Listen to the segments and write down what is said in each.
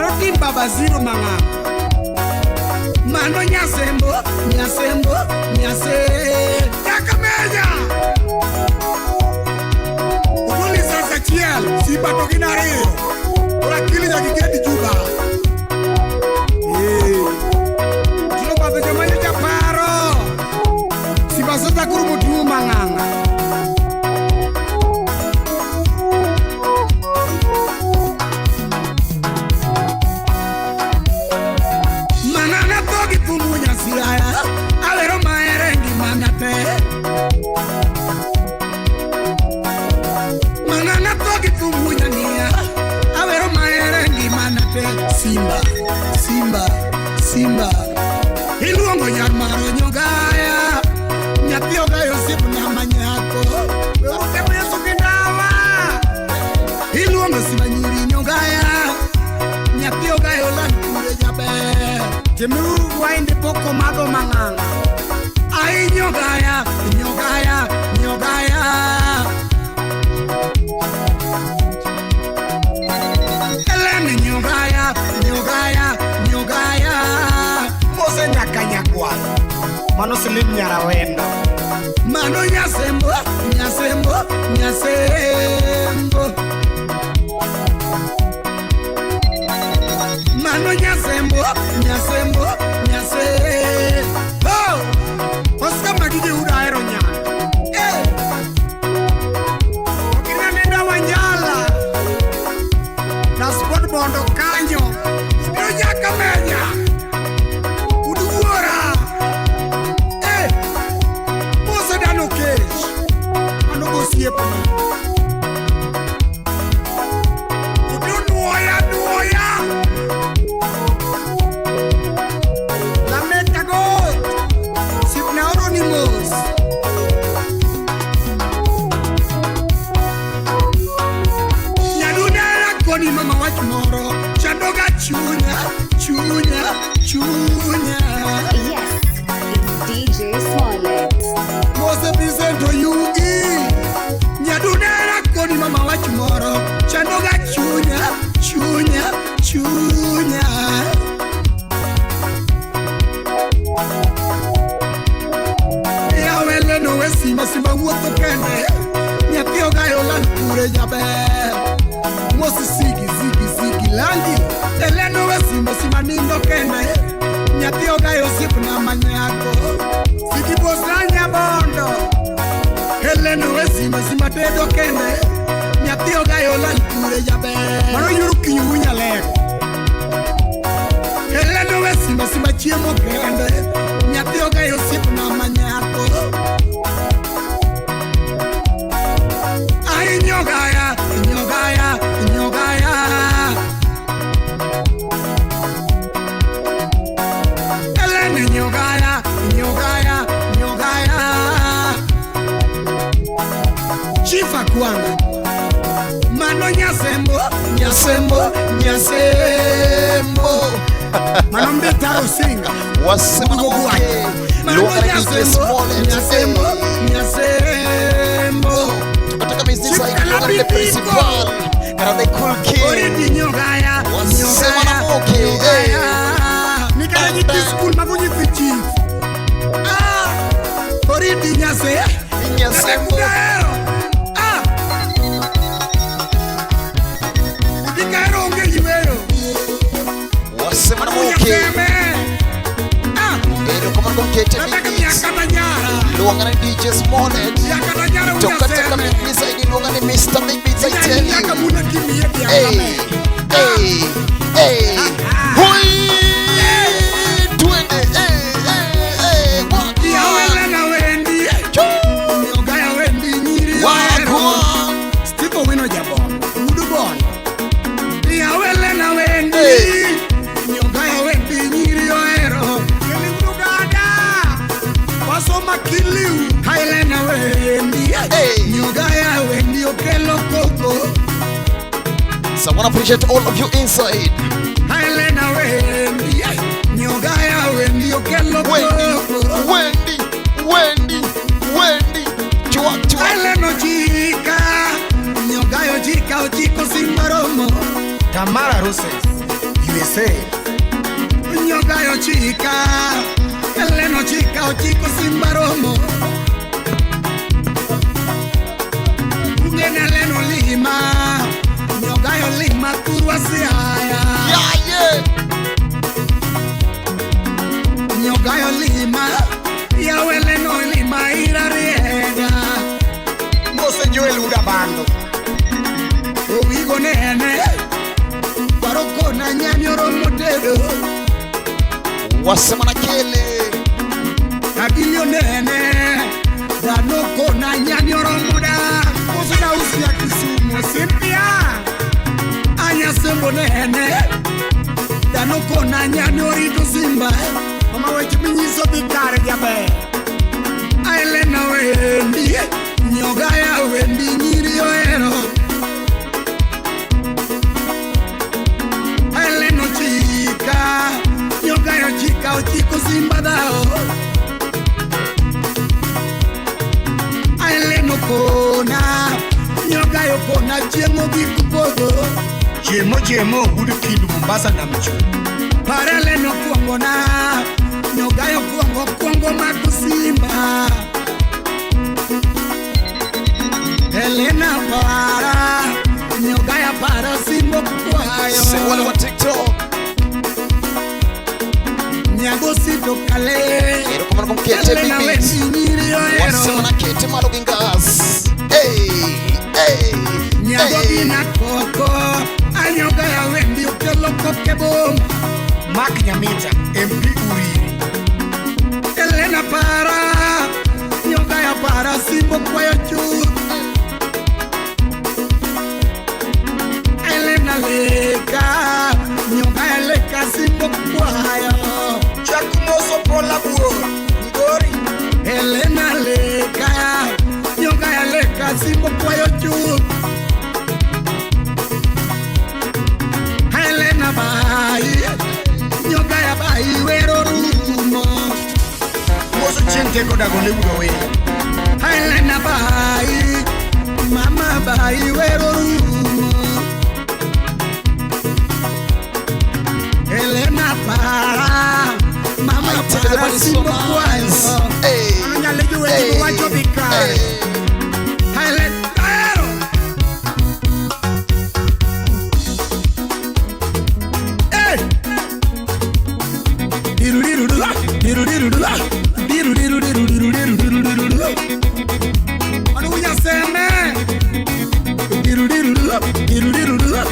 Mano tim baba zero mang'ang. Mano nyasembo, nyasembo, nyase. Kakamega. Ugoli sasa achiel, Simba to gin ariyo. Koro akili nyaka igedi Juba. Eh. Tino batho joma nyocha paro. Simba sasa koro moting'o mang'ang'a. Mang'ang'a tho gi thum nyasiaya. Awero mahere ngimana te. Mang'ang'a tho gi thum nyang'iya. Awero mahere ngimana te. Simba, Simba, Simba. Iluongo nyar maro nyogaya. Nyathi ogayo osiepna manyako. Weuru Yesu gi ndawa. Iluongo Simba nyiri nyogaya. Nyathi ogayo lan kure jaber. Timuru waindi pok omadho mang'ang'a. Ai nyogaya, nyogaya, nyogaya. Ellen nyogaya, nyogaya, nyogaya. Mose nyaka nyakwar. Mano Slim Nyarawendo. Mano nyasembo, nyasembo, nyasembo. Mano nyasembo, nyasembo, nyase. Oh! Oscar magi je ahero nyaka. Eh! Okina nenda Wanjala. Na sport bondo kanyo. Ibiro nyaka menya. Uduora. Eh! Mose dano kech. Mano gosiepna. Udunuoya nuoya. Lameka got. Sipna oro ni mos. Nyadunera koni mama wach moro. Chandoga chunya, chunya, chunya. Yes, it's DJ Smollett. Mose Vincent Oyugi. Nyadunera koni mama wach moro. Chandoga chunya, chunya, chunya. Yawele no we simba simba wuotho kende. Nyathi ogayo lan kure jaber. Mosi sigi sigi sigi langi. Eleno we simba simba nindo kende. Nyathi ogayo osiepna manyako. Sigi bosna nyabondo. Heleno we simba simba tedo kende. Nyathi ogayo lan kure jaber. Mano yuru kinyu nyalego. Heleno we simba simba chiemo kende. Nyathi ogayo osiepna manyako. Ai nyogaya, nyogaya, nyogaya. Elene nyogaya, nyogaya, nyogaya. Chifa kwanga. Mano nyasembo, nyasembo, nyasembo. Mano mbetaro singa. Wasema na moke. Mano Luonga ni DJ nyasembo, Smollett. nyasembo, nyasembo. Tukataka mizizi Chikala luonga ni the bibiko. principal. Kana the cool king. Oridi nyogaya, Wasema na nyogaya, moke. nyogaya. Nikara nyithi skul mago nyithi chief. Ah, oridi nyase. Nyasembo. Kata Ah. Udikaero onge yweyo. Wasema na moke. Unyaseme. Ah, Erokamano kuom kete nataka big beats. miaka nyara. Luonga ni DJ Smollett. Miaka nyara To kata ka unyaseme. Big Beats aidi luonga ni Mr. Big Beats I tell Miaka you. muna kimie Hey, hey, hey. Hui! Twende, hey, hey, hey. Wagwan. Yawele na wendi. Nyogaya wendi nyiri. Wagwan. Steve Owino Jabon, Udu Bon. Yawele na wendi. Hey. Nyogaya wendi nyiri ohero. Keli Uganda. Wasoma kiliu. Haile na wendi. Hey. Nyogaya wendi okelo koko. So I wanna appreciate all of you inside. Haile na wendi. Nyogaya wendi okelo Wendy, koko. Wendy, Wendy, Wendy. Chua, chua. Haile no chika. Nyogayo chika ochiko simbaromo. Tamara Roses. USA. Nyogayo chika Eleno chika ochiko simba romo. Ungene leno lima Nyogayo lima kurwa siaya. Yeah, yeah. Nyogayo lima Yaweleno lima irariega. Mose Joel Udabando. Owigo nene Baroko na nyani oromo tedo. Wasema na kele. Agilio nene Dhano kona nyani oromo da. Mose Dausi ya Kisumu Cynthia. Anya sembo nene Dhano kona nyani orito simba. Mama weche minyiso dhi kare jaber. Elena wendi Nyogaya wendi nyiri ohero. Elena chika Nyogayo chika ochiko simba dhao. Elena kona Nyogayo kona chiemo gik podho. Chiemo chiemo good kind Mombasa namcho. Par Elena kuongo na Nyogayo kuongo kuongo mako simba. Elena para Nyogaya para simbo kwayo. Se wale wa TikTok. Nyago sito kale. Erokamano kuom kete Elena bibis. wendi nyiri ohero. Wasema na kete malo gi ngas. Hey, hey, Nyago hey. gina koko Anyogaya wendi okelo koke boma. Mark Nyamita MP Uriri. Elena para Nyogaya para simbo kwayo chuth. Elena leka Nyogaya leka simbo kwayo. Chak moso Paula Buor Migori. Elena leka Nyogaya leka simbo kwayo chuth. Elena bai Nyogaya bai wero rumo. Moso chieng' teko dago ne udo welo. Elena bai Mama bai wero rumo. Elena para Mama I tell para the simbo so nice. kwayo. Hey, Mano nyalo jiwo hey, wacho dhi kare. hey. Elena Ahero. Hey! Diru-diru-du-la, diru-diru-du-la, diru-diru-diru-diru-diru-diru-diru-diru. Mano unyaseme. Diru-diru-du-la, diru-diru-du-la,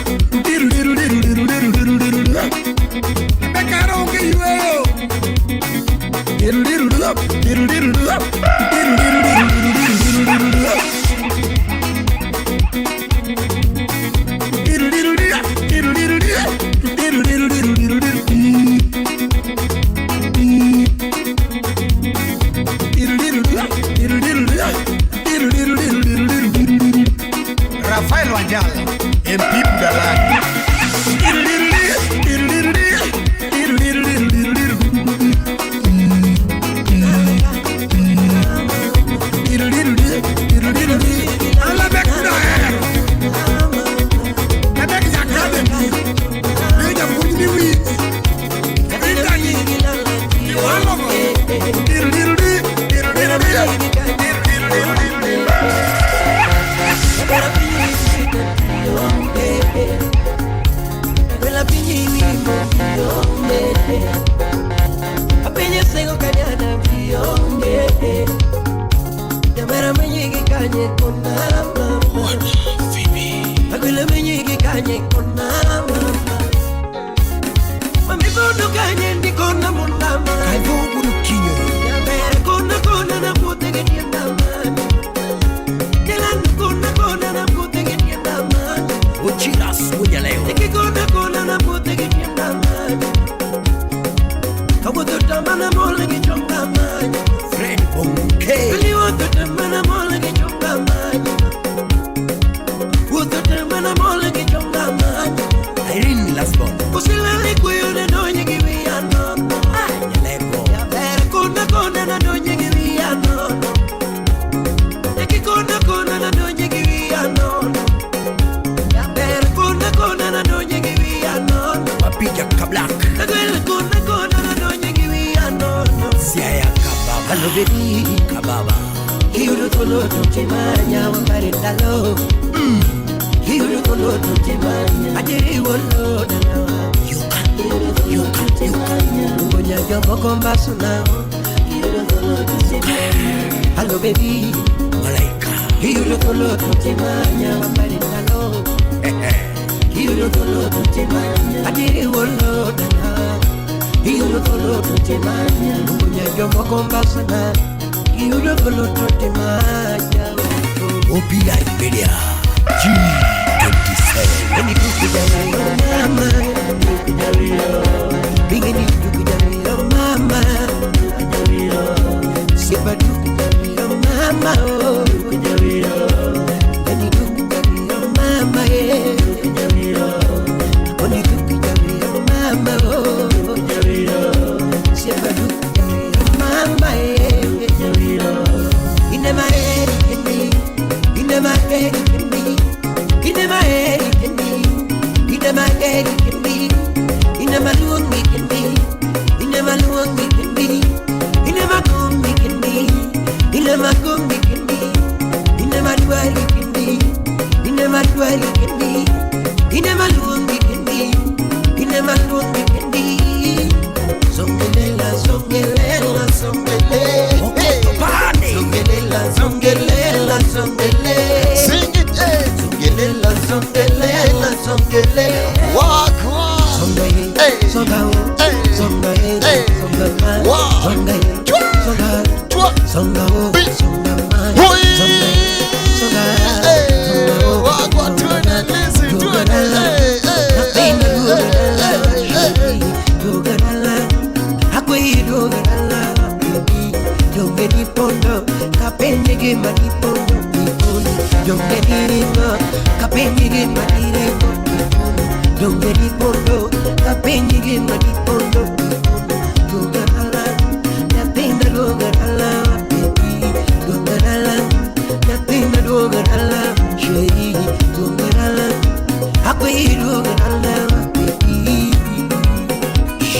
diru-diru-diru-diru-diru-diru-diru-diru. Bekaro onge yweyo. Diru-diru-du-la, diru-diru-du-la, diru-diru-diru-diru-diru-diru-diru-diru. Diru-diru-du-la, diru-diru-du-la, diru-diru-diru-diru-diru. Diru-diru-du-la, diru-diru-du-la, diru-diru-diru-diru-diru-diru. Rafael Wanjala MP Budalani. Black. Siaya Kababa. Kababa. Yuka. Yuka. Yuka. Hello baby, Malaika. OPI Media G27. Sing it, eh. Walk, walk. Hey. Hey. Hey. Walk. Chua. Chua. Bi. Hui. Hey. Walk, walk. Turn and listen. Turn and hey, hey, hey, hey, hey, hey.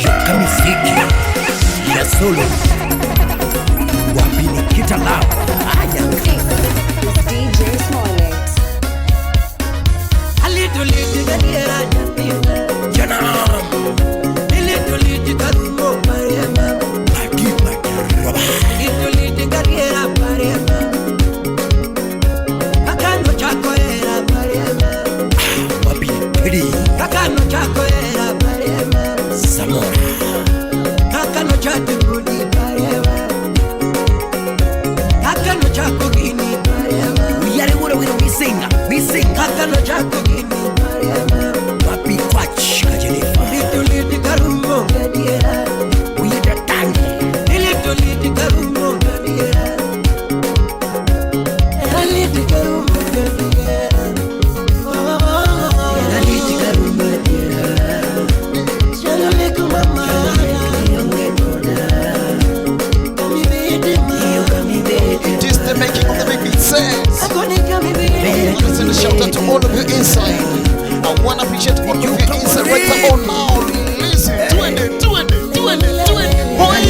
Shoka miziki ya solo wapini kita lao aya This is DJ Smollett. jana pati pati roba wapi pedi Zamora uyare wura wira wisinga wisinga wapi kwach kajenifa uyeda tangi It is the making of the big beat sense. Listen, shout out to all of you inside. I want to appreciate all of you inside right about now. Listen, 20, 20, 20, 20. Boy,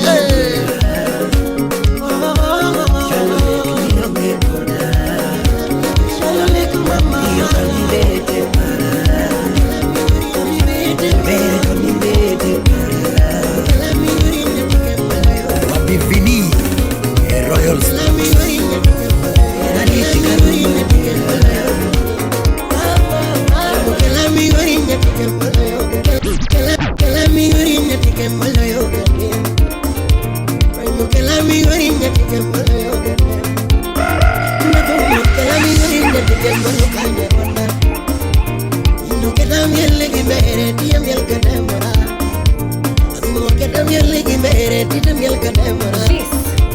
hey. wapi vini Royal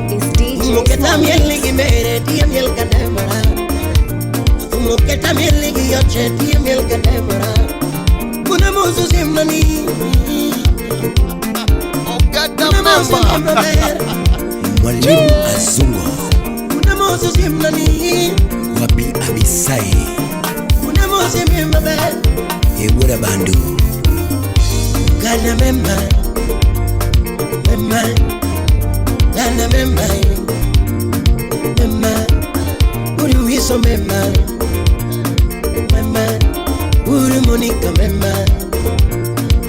This is DJ Smollett. Ogada member. Mwalimu Azungo wapi Abisai Ebura Bandu Lana mema, mema, lana mema, mema, uri wiso mema, mema, uri Monica mema,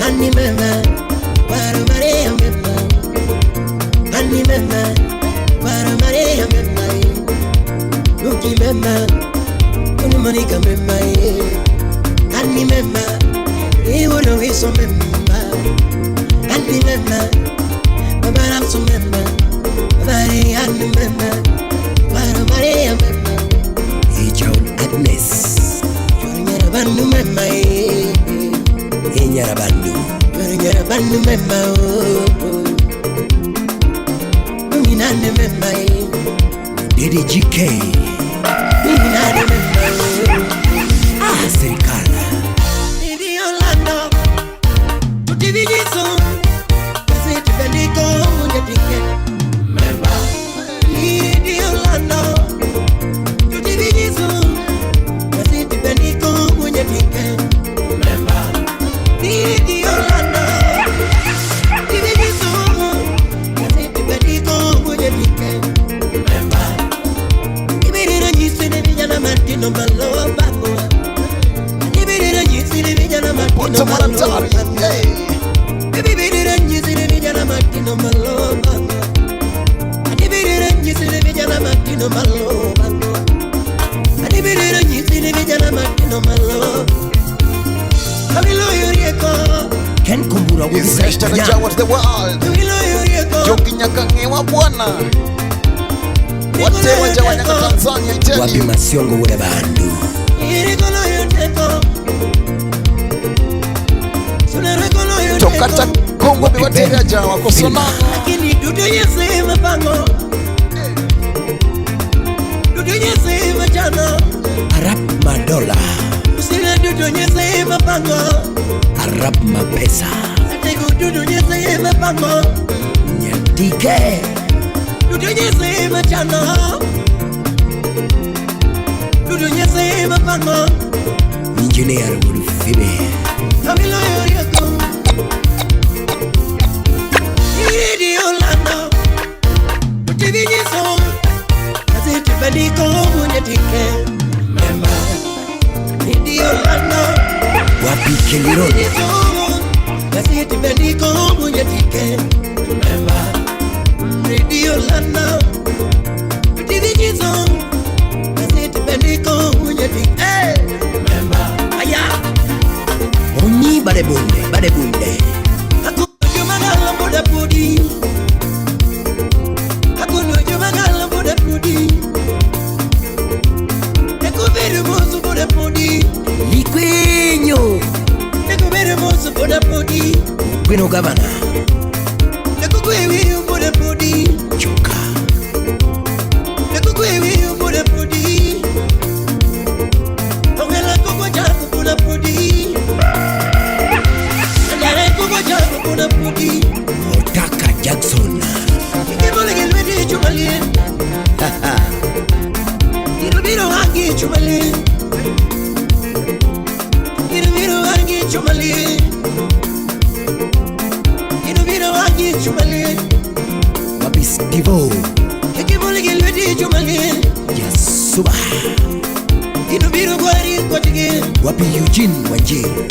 ani mema, waro Maria mema, ani mema, waro Maria mema, uki mema, uri Monica mema, ani mema, uri wiso mema. Anni mema, babaramsu mema, babari anni mema, waro Maria mema. Ijaun Agnes. Nyarabandu mema, Nyarabandu. Nyarabandu mema, Minane mema, Dede GK. Minane mema. Ah, serikala. Idi Orlando, tutivijiso. Ken Kumbura Is hashtag Jawa to the world. Joki nyakangewa bwana. Wote wajawa nyaka Tanzania iteni. Wapi masiongo wule bandu. Tokata Kongo biwatega jawa kosona. Lakini dudu yese mapango. Dudu yese machano. Arab madola. Usile dudu yese mapango. Arab mapesa. Atego dudu yese mapango. Nyatike. Dudu yese machano. Dudu yese mapango. Engineer Wolfibe. Amilo yoriako. Idi Orlando. Utivinyiso. Aziti bandiko munyatike. Memba. Idi Orlando. Wapi Kelironi. Aziti bandiko munyatike. Memba. Idi Orlando. Utivinyiso. Aziti bandiko munyatike. Memba. Aya. Onyi badebunde, badebunde. Likwenyo. Gwino gavana. Chuka. Otaka Jackson. Wapi Stivo. Yasuba. Wapi Eugene Wanjiru.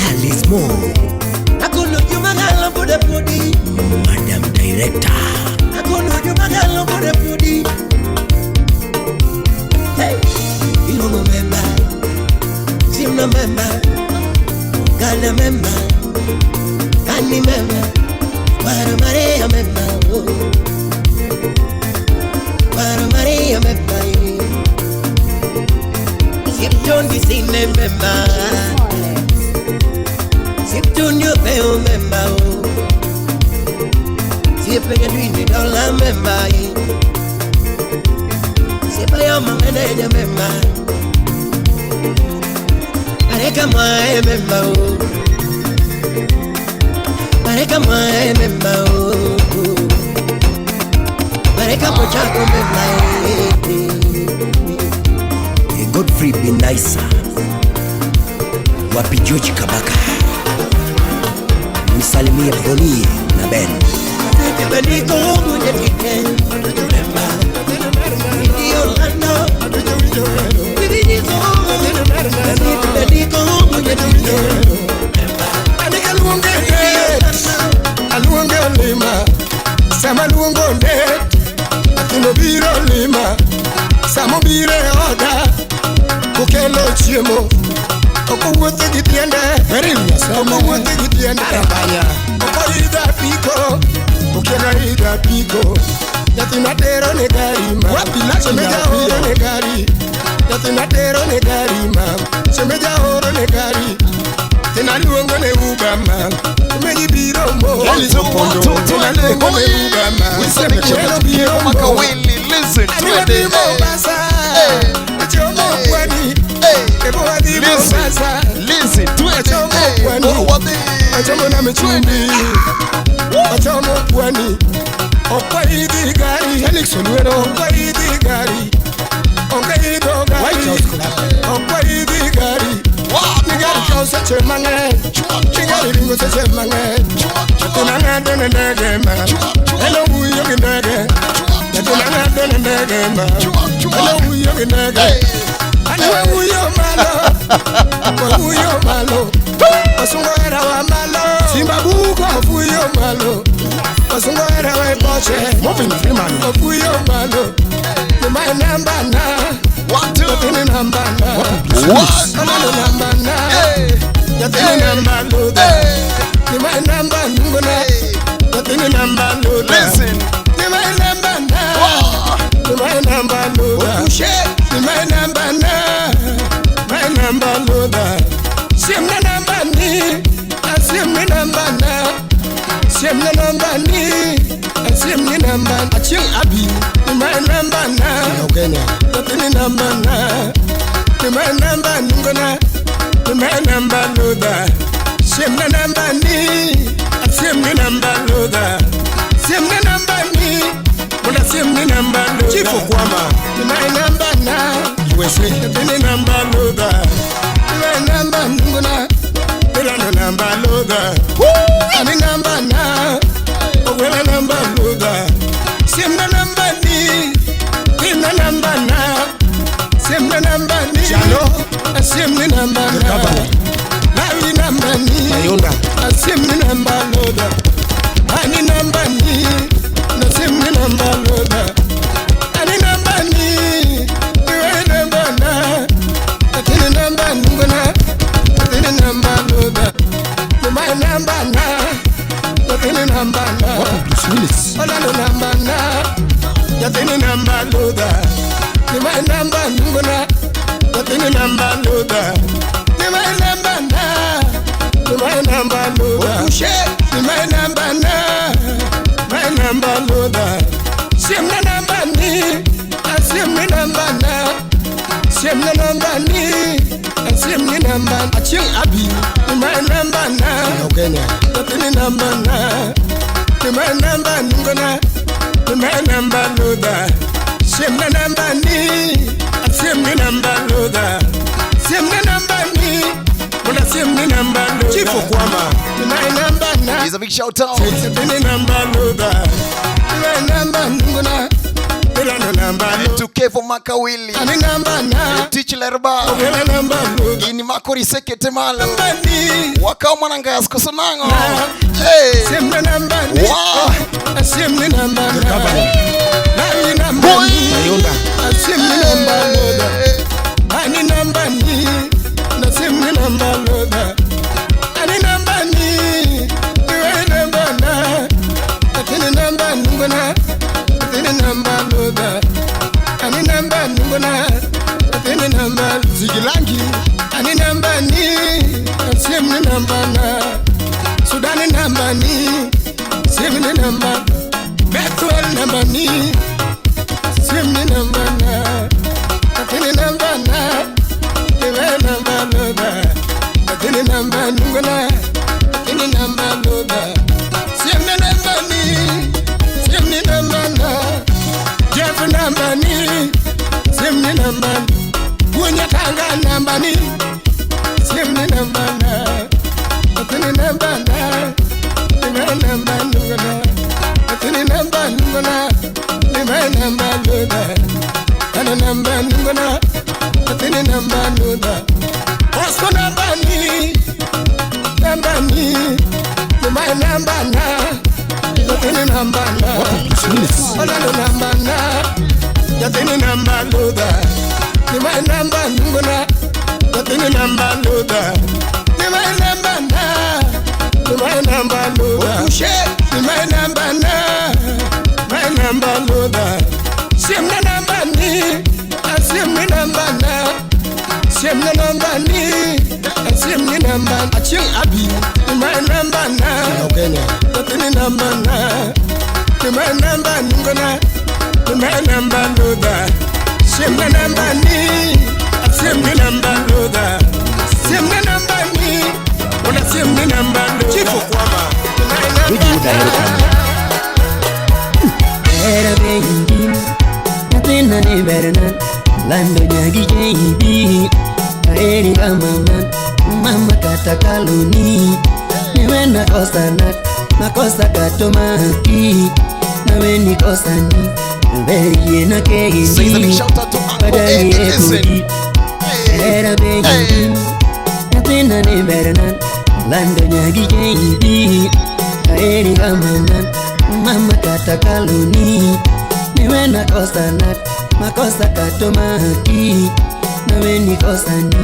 Alice Mo. Madam Director. Hey, Ilungu memba, Simna memba, Gana memba, Kani memba, Waro Maria memba, Waro Maria memba, Sipton disine memba, Sipton yo peo memba, Sipenya dwini dola memba, Sipa yo mameneja memba, Areka mwae memba, Bareka mwae mema Bareka mochako mema Godfrey Binaisa wapi George Kabaka msalimie Boni na Ben Aluonge lima sama luongo ndet atino biro lima sama biro e oda kokelo chiemo ok owuotho gi tiende ok owuotho gi tiende ok oidho apiko okiaga idho apiko nyathina tero ne gari ma shemeja oro ne gari nyathina tero ne gari ma shemeja oro ne gari tena luongo ne Uber ma shemeji biro mo tena luongo ne Uber ma shemeji biro mo Wadhi Mombasa wachomo pwani ebo wadhi Mombasa wachomo pwani wachomo na michumbi wachomo pwani ok waidhi gari Felix Olwero ok waidhi gari ok idho gari ok waidhi gari ni gari kawo seche mang'eny ni gari ringo seche mang'eny nyathina ng'ado ne ndege ma en owuoyo gi ndege nyathina ng'ado ne ndege ma en owuoyo gi ndege ani wawuoyo malo wawuoyo malo wasungu ohero wa malo Simba bugo wafuyo malo wasungu ohero wa e boche Moving Freeman wafuyo malo ni my number na nyathini namba na Olalo namba na nyathini namba ludha ni my number nungona nyathini namba ludha ni my number na ni my number ludha ni my number na my number ludha siemna namba ni asiemni namba na siemna namba ni asiemni namba achieng' abi ni my namba na nyathini namba na ni my namba nungona ni my namba ludha siemna namba ni asiemni namba ludha siemna namba ni mondo asiemni namba ludha Chief Okwama ni my namba na USA nyathini namba ludha ni my namba nungona Milano namba ludha ani namba na ogwela namba ludha siemna namba ni Simna namba na siemna namba ni Jalo asiemni namba na Lawi namba ni Mayunda asiemni namba ludha ani namba ni na siemni namba ludha ani namba ni iwe namba na atini namba nungona atini namba ludha ni my namba na atini namba na Olalo namba na nyathini namba ludha ni my namba nungona nyathini namba ludha ni my namba na ni my namba ludha ni my namba na my namba ludha siemna namba ni asiemni namba na siemna namba ni asiemni namba achieng' abi ni my namba na nyathini namba na ni my namba nungona ni my namba ludha siemna namba ni asiemni namba ludha siemna namba ni mondo asiemni namba ludha Chief Okwama ni my namba na Here's a big shout out nyathini namba ludha ni my namba nungona Milano namba to Kevo Makawili ani namba na Tich Lerba ogwela namba ludha Ini makori sekete malo namba ni wakao mwanangas kosonango hey siemna namba ni Wow. asiemni namba na Lawi namba ni asiemni namba ludha ani namba ni na siemni namba ludha ani namba ni iwe namba na atini namba nungona atini namba ludha ani namba nungona atini namba zigilangi ani namba ni asiemni namba na Sudani namba ni siemni namba Bethuel namba ni siemni namba na atini namba na iwe namba ludha atini namba nungona atini namba ludha Olano namba nungona, nyathini namba nudha. Osko namba ni, nyumae namba na, nyathini namba na. Olano namba na, nyathini namba nudha. Nyumae namba nungona, nyathini namba nudha. Nyumae namba na, nyumae namba nudha. Nyumae namba na, nyumae namba nudha. Siemna namba ni, siemna namba na, siemna namba ni, siemna namba. Achieng abi, nyumae namba na, nyathini namba na, nyumae namba nungona, nyumae namba nudha. Siemna namba ni, siemna namba nudha. Siemna namba ni, ona siemna namba nudha. Chifu kwama, nyumae namba na. Era baby, nyathina ni berna, lando nyagi JB. Aheri ga mama, mama kata kaloni. Niwe nakosa na, makosa katomaki. Nawe nikosa ni, berie na kendi. Say the big shout out to Uncle Eddie, listen. Era baby, nyathina ni berna, lando nyagi JB. Aheri ga mama, mama kata kaloni. Niwe nakosa na, makosa katomaki. Nawe nikosa ni,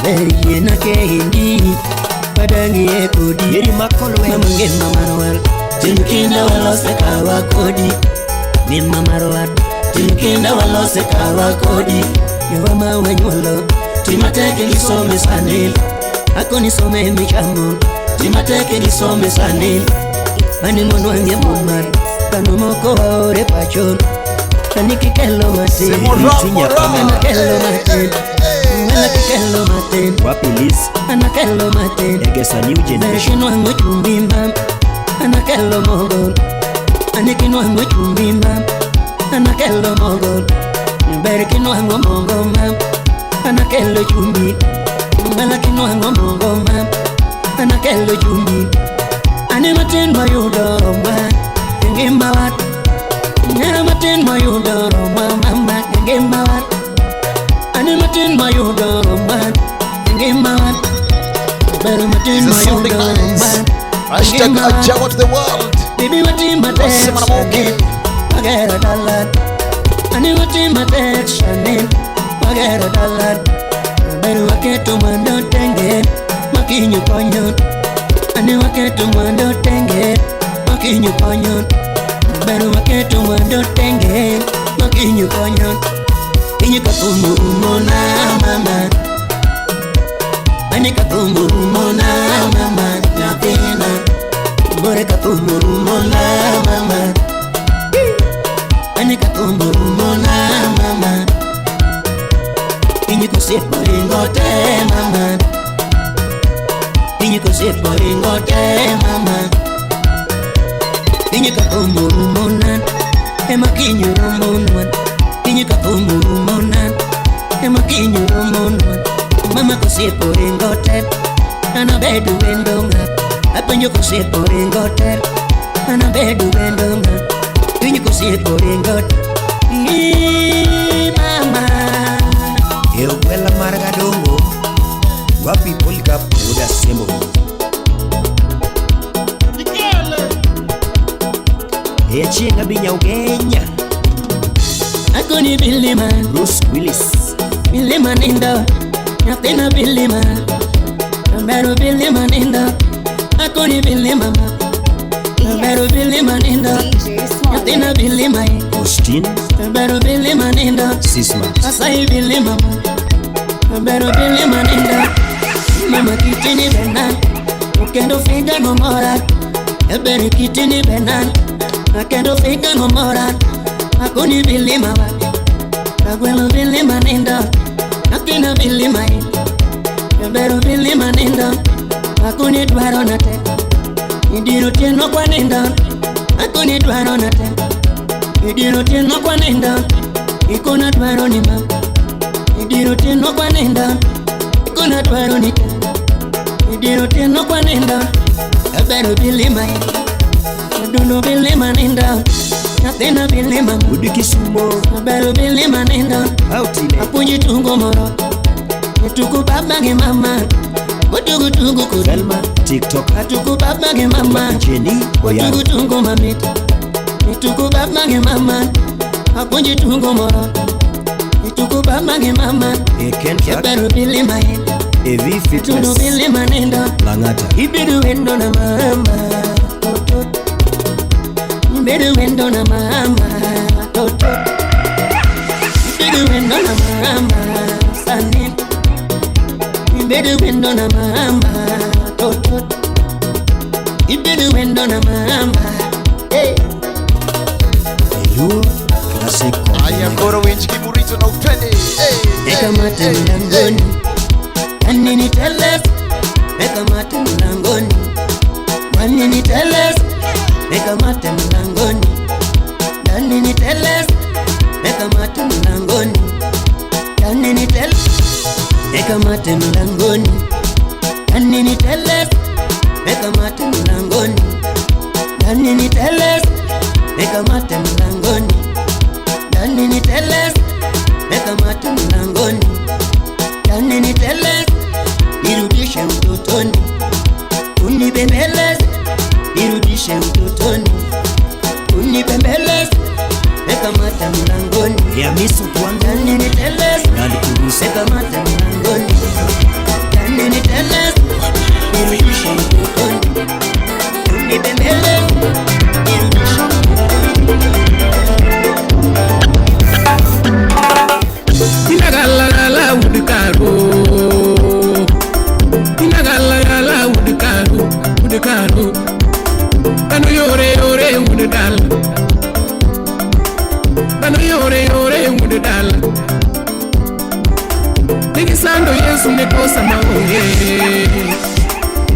berie na kendi. Padangi ekodi, Yeri makolwe. Mama ngema marwar, timkinda walose kawa kodi. Mima marwar, timkinda walose kawa kodi. Yowa mawanyuolo, timateke nisome sani. Ako nisome michamo, timateke nisome sani. Mani monwange mumar, kano moko waore pacho. Anikikelo matin, anakelo matin, anakikelo matin. Wapi Liz? Anakelo matin, Egesa new generation. Berkinwango chumbi mam, anakelo mogo. Anikinwango chumbi mam, anakelo mogo. Berkinwango mogo mam, anakelo chumbi. Malakinwango mogo mam, anakelo chumbi. Ane matin mayudo romwa, ngima wat. Ane matin mayudo romwa, mama, ngima wat. Ane matin mayudo romwa, ngima wat. Beru matin It's sounding mayudo nice. romwa. Hashtag Ajawa to the world. Baby matin matek, Wasema na Moki. Magero dalat. Ane matin matek, Chanel. Magero dalat. Beru waketo mwando tenge, makinyo konyo. Ane waketo mwando tenge, makinyo konyo. Beru waketo mwando tenge, makinyo konyo. Inyo kakumbu umona mama. Ane kakumbu umona mama, nyathina. Bore kakumbu umona mama. Ane kakumbu umona mama. Inyo kusipo ringote mama. Inyo kusipo ringote mama. Inyo kakumbu umona, ema kinyo romonwa. Inyo kakumbu umona, ema kinyo romonwa. Mama kusipo ringote, ana bedu wendonga. Apenjo kusipo ringote, ana bedu wendonga. Inyo kusipo ringote, Ii, mama. E ogwela mar Kadongo, wapi Polycarp Oda Sembo. E achieng' abi Ugenya, Akoni bilima, Bruce Willis. bilima nindo, nyathina bilima. Beru bilima nindo, akoni bilima ma. Beru bilima nindo, DJ nyathina Smollett. bilima. Austin Beru bilima nindo, Sismat. asai bilima ma. Beru bilima nindo, mama kitini bena, ukendo figa no mora. Eberi kitini bena, akendo figa no mora. Akoni bilima wa, agwelo bilima nindo, nyathina bilima. Beru bilima nindo, akoni dwaro nate. Idiro tieno kwa nindo, akoni dwaro nate. Idiro tieno kwa nindo, ikona dwaro ni ma. Idiro tieno kwa nindo, ikona dwaro ni te. Idiro tieno kwa nindo, Beru bilima. Adundo bilima nindo, Nyathina bili mama Udi Kisumo Abero bili manindo Autine Apuonji tungo moro Tuku baba gi mama Otugu tungu kod Velma TikTok Atuku baba gi mama Jenny Oyaro Otugu tungu mamit Tuku baba gi mama Apuonji tungo moro Tuku baba gi mama Eken Track Abero bili main AV Tundu Fitness bili manindo Langata Ibedo wendo na mama Toto Ibedo wendo na mama Toto Ibedo wendo na mama Sani Ibedo wendo na mama Toto Ibedo wendo na mama Hey Luo Classic Aya koro winj giburito na utwende. Hey, Eka mate mlangoni Nani niteles Eka mate mlangoni Nani niteles Eka mate mlangoni Nani niteles Eka mate mlangoni Nani niteles Eka mate mlangoni Nani niteles Eka mate mlangoni Nani niteles Eka mate mlangoni Nani niteles Eka mate mlangoni Nani niteles Nirudishe utotoni Unibembeleze Nirudishe utotoni Unibembeleze Eka mate mlangoni Yamisu Kwanza Nani niteles Land Cruiser Eka mate mlangoni Nani niteles Nirudishe utotoni Unibembeleze Nirudishe Inagalagala udikaro Inagalagala udikaro udikaro Kano yore yore udidal Kano yore yore udidal Nigisando Yesu ne kosa maonge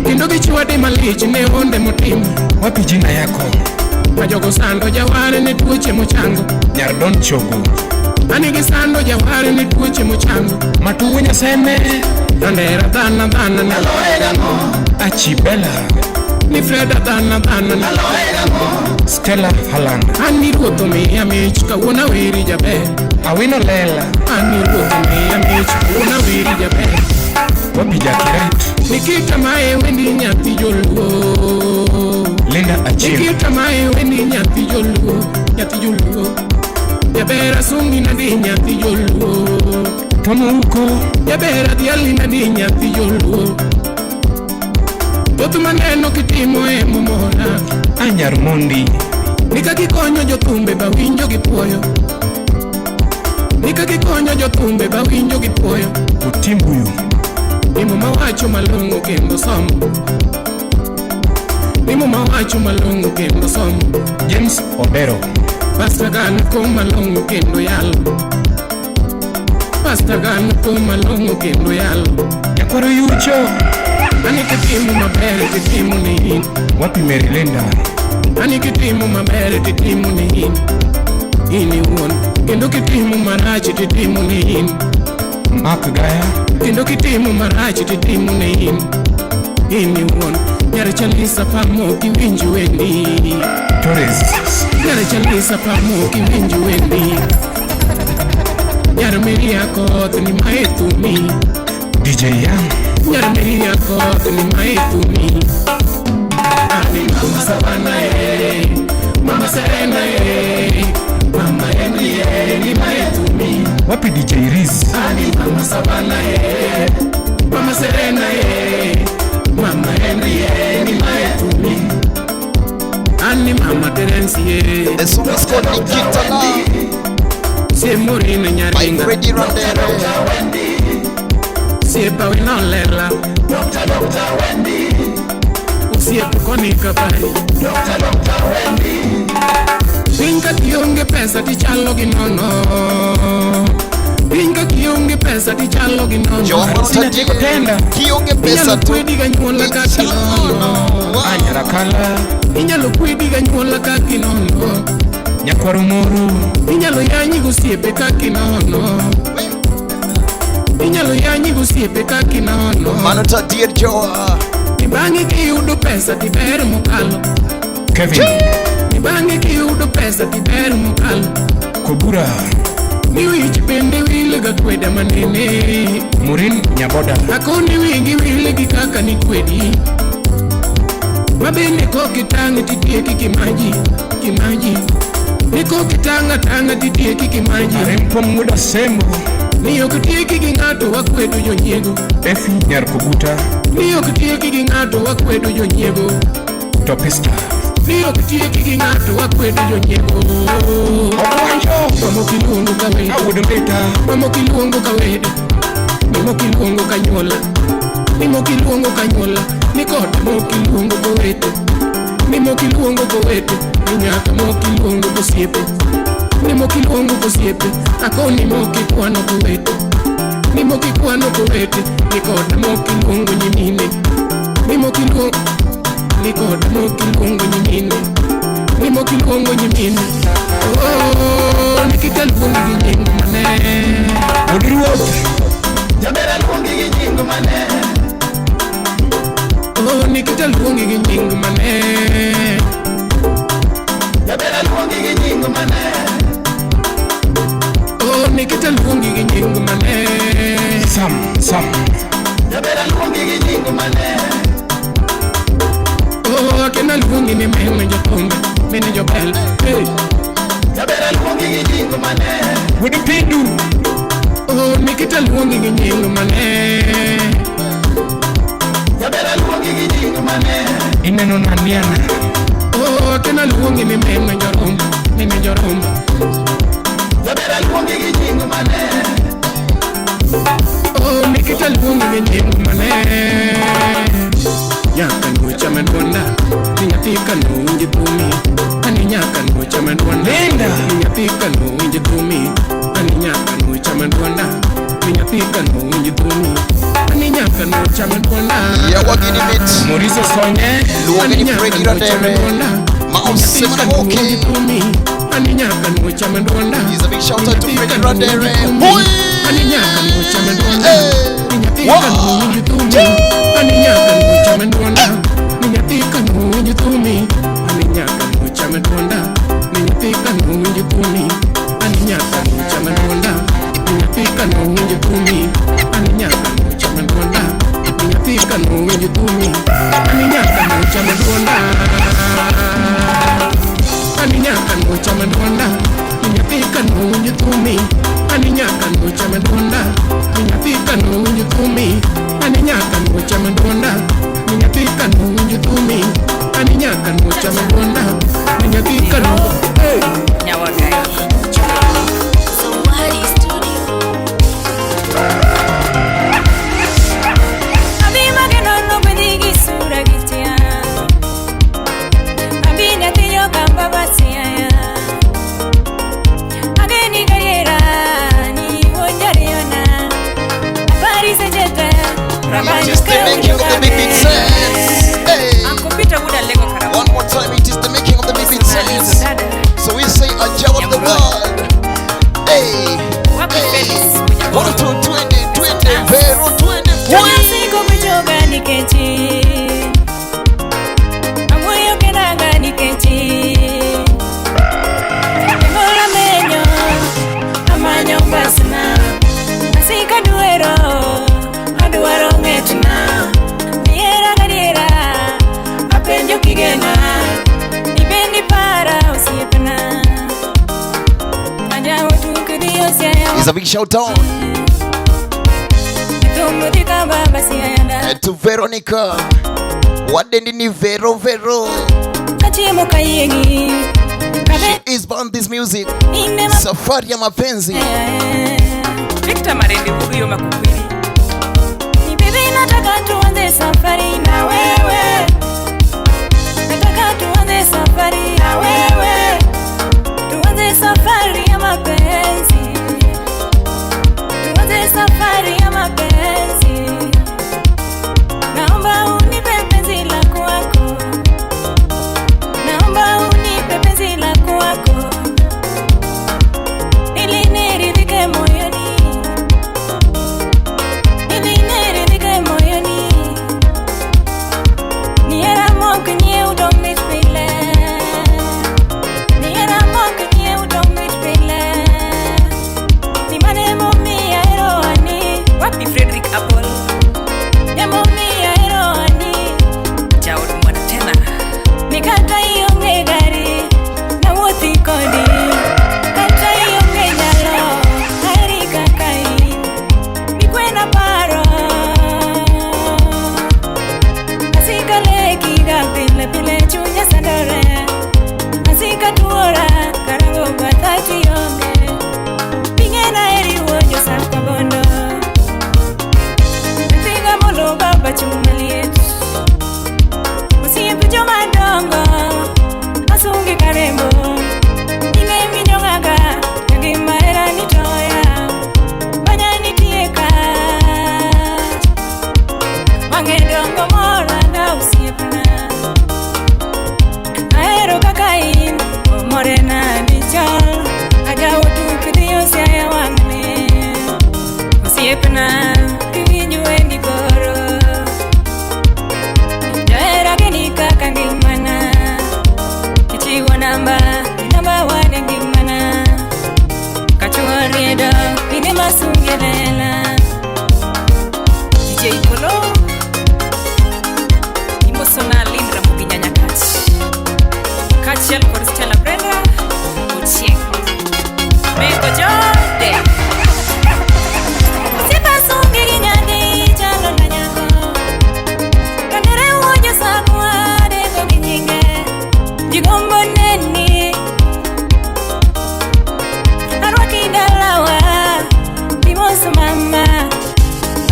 Kendo gichwade malich ne onde motimo Wapi jina yako? Majogo sando jaware ne tuoche mochango Nyar Don Chogo. Anigi sando jaware ne tuoche mochango Matuwe Nyaseme. Andera dhana dhana na Achibela. Ni Freda dhana dhana na Stella Haland. Ani ruoth omiya mich kawuono aweri jaber Awino Lela. Ani ruoth omiya mich kawuono aweri jaber Wapi Jackie Wright? Nikita mae wendi nyathi joluo Linda Achieng. Nikita mae wendi nyathi joluo nyathi joluo Jaber asungi nadi nyathi joluo Tomu Uko. Jaber adhiali nadi nyathi joluo Thoth maneno kitimo e momora Anyar Mondi. Nika gikonyo jothumbe ba winjo gi puoyo Nika gikonyo jothumbe ba winjo gi puoyo Otimbuyu. Ni muma wacho malong'o kendo somo Ni muma wacho malong'o kendo somo James Odero. Pasta gan ko malong'o kendo yalo Pasta gan ko malong'o kendo yalo Nyakwaro Yucho. Ani kitimo maber titimo ni in Wapi Mary Linda? Ani kitimo maber titimo ni in In iwuon Kendo kitimo marach titimo ni in Mark Gaya. Kendo kitimo marach titimo ni in In iwuon Nyar Chalisa pamo kiwinj wendi Torres. Nyar Chalisa pamo kiwinj wendi Nyar Miria koth ni mae thumi DJ Young. Nyar Miria koth ni mae thumi Ani mama Savana e Mama Serena e Mama Henry e ni mae thumi Wapi DJ Riz? Ani mama Savana e Mama Serena e Mama Henry e ni mae thumi Ani mama Terence e The song is called Nikita Love Sie Morine by Nyaringa Freddy Randere. Osiepa winolela Osiep koni kabai Piny ka kionge pesa tichalo gi nono Piny ka kionge pesa tichalo gi nono Jomo Tenda. Kionge pesa Inyalo tu. kwedi ganyuola ka kinono Anyarakala. Inyalo kwedi ganyuola ka kinono Nyakwaro Moru. Inyalo yanyi gosiepe ka kinono Inyalo yanyi gosiepe ka kinono Mano ta dear Joa. Bang'e kiyudo pesa tiber mokalo Kevin. Ni bang'e kiyudo pesa tiber mokalo. Kobura. Ni wich bende wil ga kweda manene. Murin Nyaboda. Akoni wigi wil gi kaka ni kwedi. Mabende kokitang' titieki kimaji, kimaji. Ni kokitang' atang'a titieki kimaji. Arempo Muda Sembo. Ni ok tieki gi ng'ato wakwedo jonyiego. Efi Nyar Koguta. Ni ok tieki gi ng'ato wakwedo jonyiego. Topista. Ni ok tieki gi ng'ato wakwedo jonyiego. Owanjo. Mamoko iluongo ka wede. Awuod Mbita. Mamoko iluongo ka wede. Ni moko iluongo ka nyuola. Ni moko iluongo ka nyuola. Ni kod moko iluongo kowete. Ni moko iluongo kowete. Ni nyaka moko iluongo kosiepe. Ni moko iluongo kosiepe. Akoni moko ikwano kowete. Ni moko ikwano kowete. Ni kod moko iluongo nyimine. Ni moko iluongo. Ni kod moko iluongo nyimine. Ni moko iluongo nyimine. Oh, nikita luongi gi nying mane. Wuod Ruoth. Jabera luongi gi nying mane. Oh, nikita luongi gi nying mane. Jabera luongi gi nying mane. Oh, nikita luongi gi nying mane. Sam, Sam. Jabera luongi gi nying mane. Oh, akena luongi ni mene jokombe, mene jobel. Hey. Jabera luongi gi nying mane. Wuod Pindu. Oh, nikita luongi gi nying mane. Jabera luongi gi nying mane. Ineno naniana. Oh, akena luongi ni mene jorumba, mene jorumba. Jabera luongi gi nying mane. Oh, nikita luongi gi nying mane. Nyaka nuocha madwonda, ni nyathi kanowinj thumi. Ani nyaka nuocha madwonda, Linda. ni nyathi kanowinj thumi. Ani nyaka nuocha madwonda, ni nyathi kanowinj thumi. Ani nyaka nuocha madwonda. Yawagini mit. Maurice Sonye. Luongi ni Freddy Radere. Mao Simon Hoki. Ani nyaka nuocha madwonda. He's a big shout out to Freddy Radere. Hoi! Ani nyaka nuocha madwonda. Ni nyathi Wow. kanowinj thumi. Ani nyaka nuocha madwonda. Ni nyathi kanowinj thumi. Ani nyaka nuocha madwonda. Ni nyathi kanowinj thumi. Ani nyaka nuocha madwonda. Ni nyathi kanowinj thumi. Ani nyaka nuocha madwonda. Ni nyathi kanowinj thumi. Ani nyaka nuocha madwonda. Ani nyaka nuocha madwonda. Ni nyathi kanowinj thumi. Ani nyaka nuocha madwonda. Ni nyathi kanowinj thumi. Ani nyaka nuocha madwonda. Ni nyathi kanowinj thumi. Ani nyaka nuocha madwonda. Ni nyathi kanowinj. Hey! Zawadi Studio. Abi mageno no gwedhi sura gitia. Abi nyathi yokamba basiaya. Ageni gariera ni wonjariona. Habari sejeta. It is the making of the big beat sense. Hey. One more time, it is the making of the big beat sense. So we say Ajawa to the world. Hey. Hey. 1, 2, 20, 20, 0, 20, Siko kuchoka nikechi. Amuyo kenanga nikechi. Ngora menyo amanyo pasna. Asika duero aduaro ngetna. Diera gadiera apenjo kigena. Ibendi para osiepna. Ajawo tukdi osiaya. It's a big shout out Tumudika baba siayanda. to Veronica. Wadendini Vero Vero. Kachiemo kayiengi. She is born this music. Safari ya mapenzi. Victor Marende huyo makukwili. Ni bibi nataka tuanze safari na wewe. Nataka tuanze safari na wewe. Tuanze safari ya mapenzi. Tuanze safari ya mapenzi. Naomba unipe penzi la kwako. Naomba unipe penzi la kwako. Ili niridhike moyoni. Ili niridhike moyoni. chuma liet. Osiepe joma dongo asunge karembo. Ine minyongaga ngima era nitoya. Banya nitieka. Wange dongo mora na osiepna. Ahero kaka in omorena dichol. Ajawo tuk dhi osiaya wang'ni. Osiepna kiwinjo wendi koro. Jahera geni kaka ngimana. Ichiwo namba, namba wan e ngimana. Kachuo riedo, ine masunge lela. DJ Polo Imosona Lynn Ramogi Nyanyakach kaachiel kod Stella Brenda Ochieng' Meko Jode. Osiepa sungi gi nyadhi chalo na nyako. Kandere wuoyo sakwa deko gi nyinge. Ji gombo neni. Arwaki dalawa, imoso mama.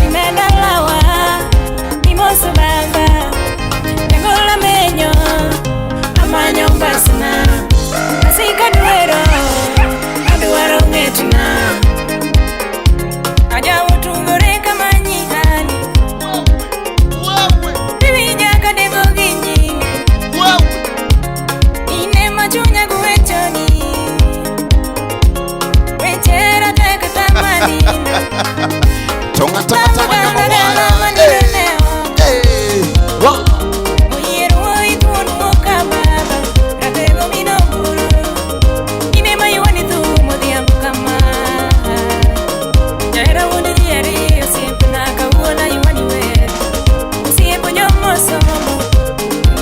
Ime dalawa, imoso baba. Jangola menyo, amanyo mbasna. Asika dwero, adwaro ng'etna. Ajawo tugore kama nyihani. Iwinja kadeko gi nyinge. Ine machunya gwechoni. Wechera tek tamanindo. Tonga tonga tonga number one. Hey, hey, one. Oyier wuoyi thuon moka baba. Ratego minoburu. Ine maywani thum odhiambo kama. Jahera wuond ji ariyo osiepna kawuono aywani wer. Osiepo jomosomo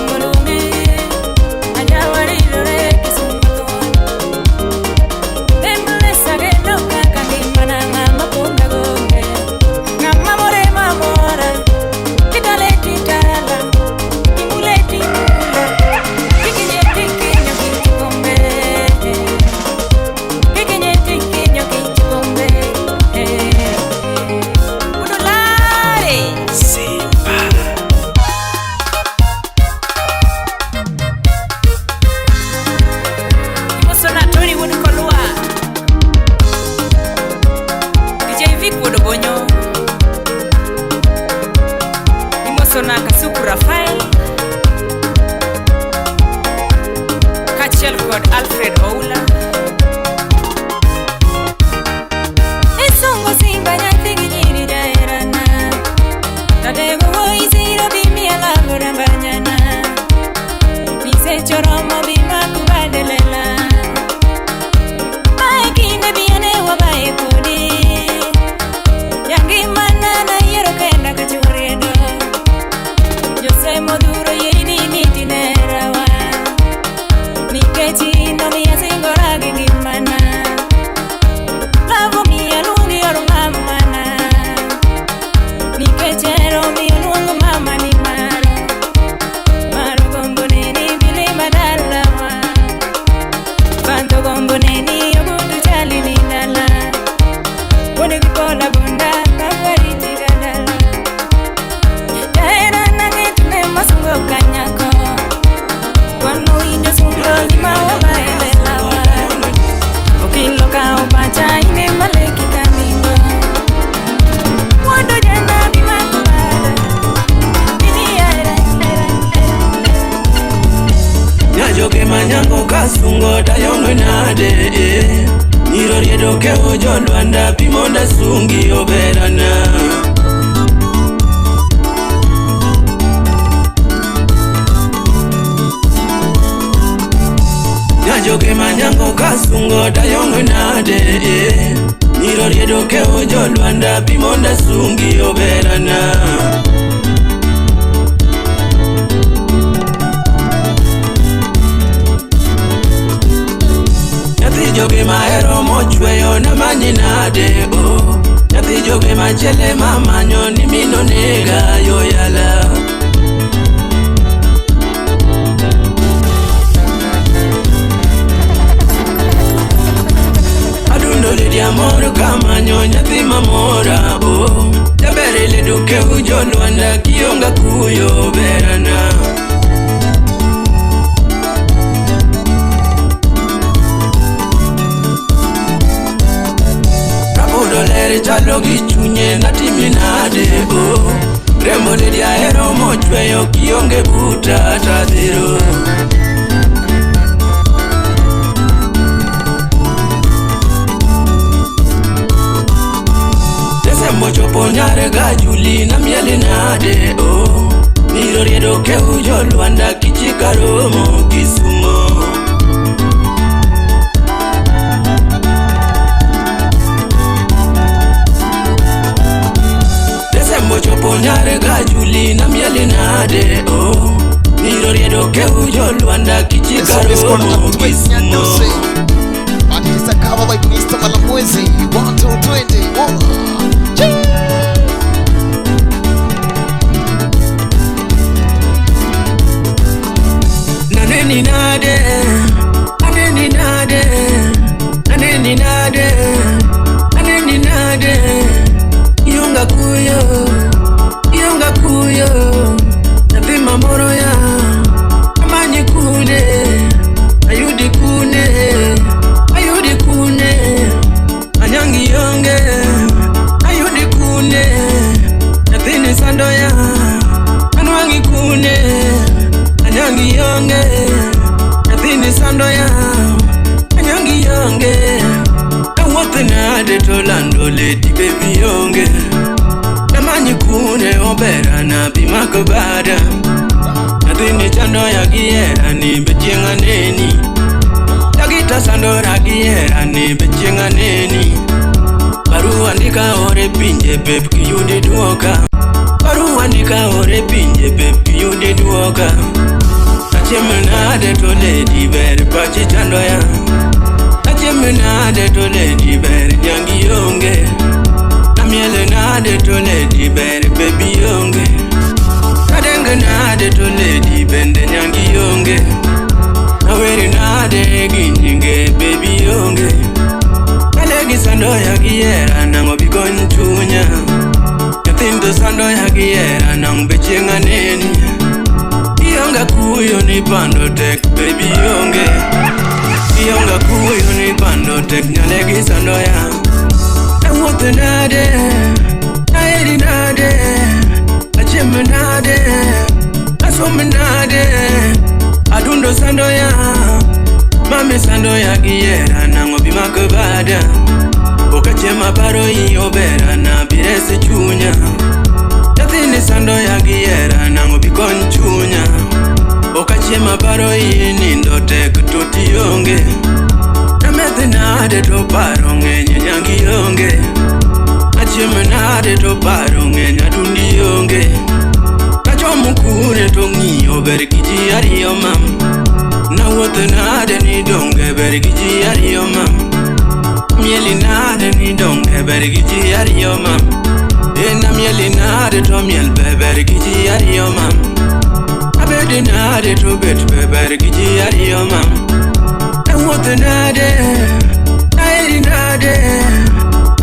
moluongi. Ajawa ridore Kisumu thuon. Nameless ageno kaka ngimana ng'ama ponda gonge. Ng'ama more mamora. Kitale titala. Kimule timula. Kikinye tikinyo kichikombe. Kikinye tikinyo kichikombe. Udolare. Simba. Imosona Tony wuod Kolwa DJ Vic wuod Obonyo. Imosona Kasuku Rafael kaachiel kod Alfred Oula. Isungo simba nyathi gi nyiri jaherana. Ratego wuoyi siro bi miya lago rambanyana. Nisechoromo bi makubade lela. Mae kinde bi ane wabaye kodi. Jangimana nayiero kenda kachuo riedo. Jose modhuro yieni niti nerawa. Nikech in omiya singora gi ngimana. Lavo miya luongi or mamana. Nikech hero miyo luongo mama ni maro. Maro gombo neni bilima dalawa. Banto gombo neni ogudu chali ni dala. Wuod gi kola bunda kawariti ga dala. Jahera nang'et ne masungo kanyako. Wan owinjo sungo gima wabaye lelawa. Okilo kawo pacha ine maleki kamingo. Wuod ojana bi mako bada. Bini era, era, era. Nyajoke manyango kasungo tayonwe nade eh. Nyiro riedo kewo jolwanda pimonda sungi oberana. Nyajoke manyango kasungo tayonwe nade eh. Nyiro riedo kewo jolwanda pimonda sungi oberana. Nyathi joge mahero mochweyo namanyi nade o. Nyathi joge machele mamanyo ni mino nega yo yala. Adundo lidi amor kamanyo nyathi mamora o. Jaber Adele duke ujolwanda kionga kuyo berana. Rabodo ler chalo gi chunye natimi nade o. Rembo ledi ahero mochweyo kionge buta tadhiro. Desembo chopo nyare ga Juli na miele nade o. Biro riedo ke ujolwanda kichika romo Kisumo. Desembo chopo nyare ga Juli na miele nade o. Biro riedo ke ujolwanda kichika romo Kisumo. But it is a cover by Mr. Malamwezi. 1, 2, 20, 1. Naneni nade, naneni nade, naneni nade, naneni nade. Yunga kuyo, yunga kuyo, napima moro ya, amanyi kune, ayudi kune, ayudi kune, anyangi yonge, ayudi kune, nathini sando ya, anwangi kune. Anyangi yonge, nathini sando ya, anyangi yonge. Awuoth nade to lando lady baby yonge. Namanyi kune obera na bimako bada. Nathini chando ya gihera ni be chieng' aneni. Jagita sando ra gihera ni be chieng' aneni. Barua ndika ore pinje beb kiyudi duoka. Barua ndika ore pinje beb kiyudi duoka. Achiem nade to lady ber pachi chando ya. Achiem nade to lady ber nyangi onge. Amiele nade to lady ber baby onge. Kadenge nade to lady bende nyangi onge. Aweri nade gi nyinge baby onge. Kalegi sando ya gihera nang'o bikony chunya. Nyithindo sando ya gihera nang' be chieng' aneni. Ionga kuyo ni pando tek baby onge. Ionga kuyo ni pando tek nyalegi sando ya. Awuoth nade, aheri nade, achiem nade, asom nade. Adundo sando ya, mami sando ya gihera nang'o bimako bada. Ok achiem aparo i obera na biresi chunya. Nyathini sando ya gihera nang'o bikony chunya. Ok achiem aparo i nindo tek to tionge. Nameth nade to paro ng'eny nyangi onge. Achiem nade to paro ng'eny adundi onge. Kachomo kure to ng'iyo ber gi ji ariyo mam. Nawuoth nade ni donge ber gi ji ariyo mam. Mieli nade ni donge ber gi ji ariyo mam. Ena mieli nade to miel be ber gi ji ariyo mam. Abedi nade to bet be ber gi ji ariyo mam. Awuoth nade, aheri nade,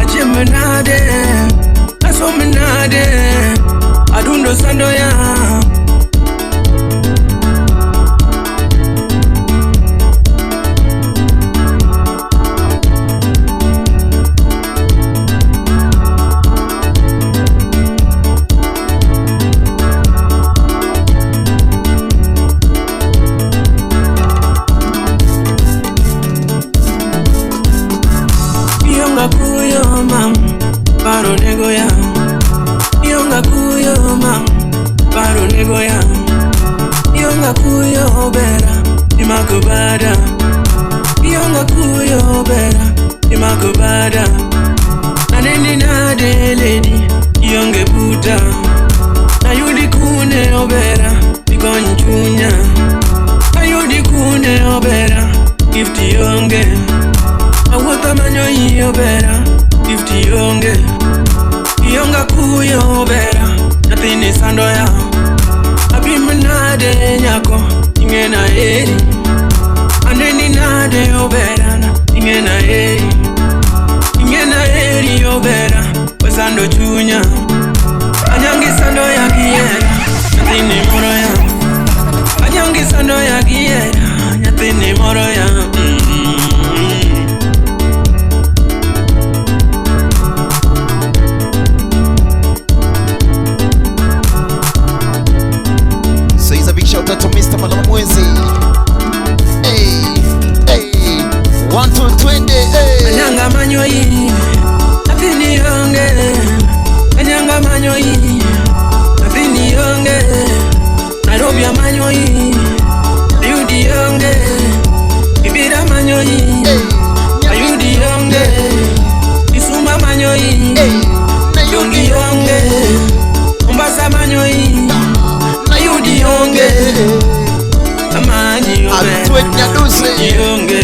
achiem nade, asom nade, adundo sando ya. Ionga kuyo mam, paro nego ya. Ionga kuyo mam, paro nego ya. Ionga kuyo obera, imako bada. Ionga kuyo obera, imako bada. Naneni nade lady, ionge buta. Nayudi kune obera, ikony chunya. Nayudi kune obera, gifti onge. Awuotho manyo i obera, gifti onge. Ionga kuyo obera, nyathini sando ya. Apim nade nyako, ing'ena heri. Aneni nade obera, ing'ena heri. Ing'ena heri obera, wesando chunya. Sando ya kiera, nyathini moro ya. Anyongi sando ya kiera, nyathini moro ya. So he's a big shout out to Mr. Malamwezi. Hey, hey, 1 2 20, hey. Anyanga manyoi, nyathini onge. Anyanga manyoi, nyathini onge. Nairobi amanyoi, Ayudi onge. Ibira manyoi, Ayudi onge. Isuma manyoi, Yongi onge. Mombasa manyoi, Ayudi onge. Amanyi obe.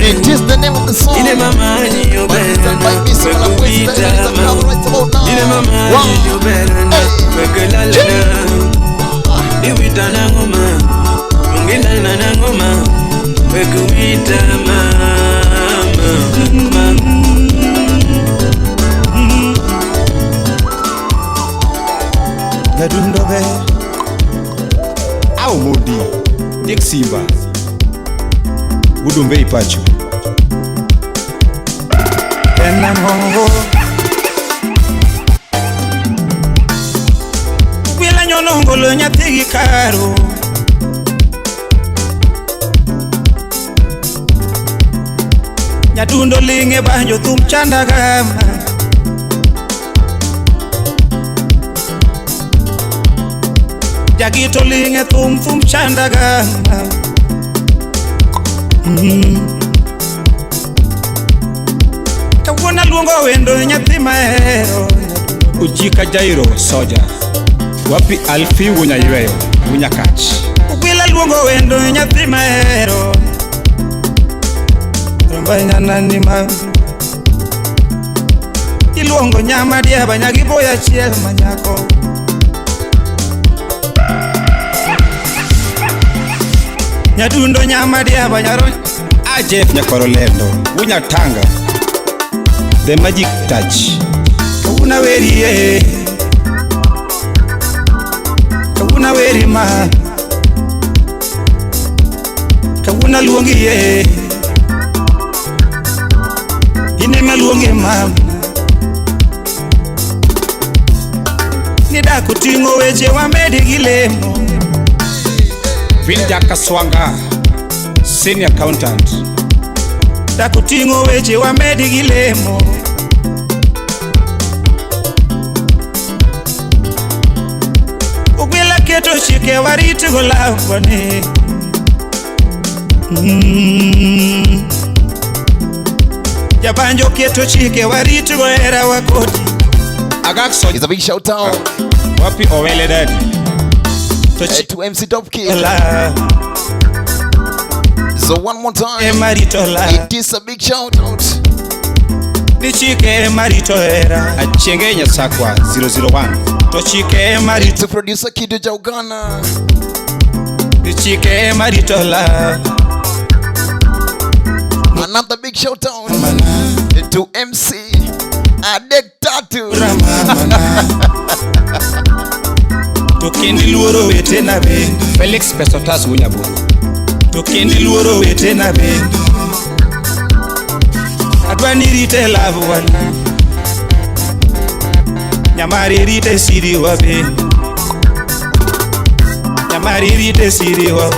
It is the name of the song. Ine mama obe. By Mr. Malamwezi. Ine mama obe. Iwita na ngoma, ungilala na ngoma, wekuita mama. Gadundo be au mudi Dick Simba Udumbei pacho Tena mongo Kwila nyonongolo nyathigi karo Nyadundo linge banjo thum chanda gama Jagito linge thum thum chanda gama Kawuono aluongo wendo nyathi mahero Ujika Jairo Soja Wapi Alfi Wunyayweyo Wunyakach Ugwila luongo wendo nyathi mahero Romba nyanani ma Iluongo nyama dieba nyagiboya achiel manyako Nyadundo nyama dieba nyaro Ajef nyakwaro lendo Wunyatanga The Magic Touch Kawuna weri ye Kawuna weri ma Kawuna luongi ye Ine maluongi ma Nida kuting'o weche wamedi gi lemo Vilja Kaswanga Senior Accountant Dakuting'o weche wamedi gi lemo Ogwela keto chike warit go lawone Jabanjo keto chike warit go hera wakodi Agak so It's a big shout out Wapi Owele Daddy to MC Dopkey. So one more time, it is a big shout out. Nichike marito era Achienge Nyasakwa 001 Tochike marito to producer Kido Jaugana. Nichike marito la Another big shout out to MC Adek Tatu. To kendi luoro wetena bende Felix Pesotas Wunyaburu To kendi luoro wetena bende Adwa ni rite love wana Nyamari rite siri wa bende Nyamari rite siri wa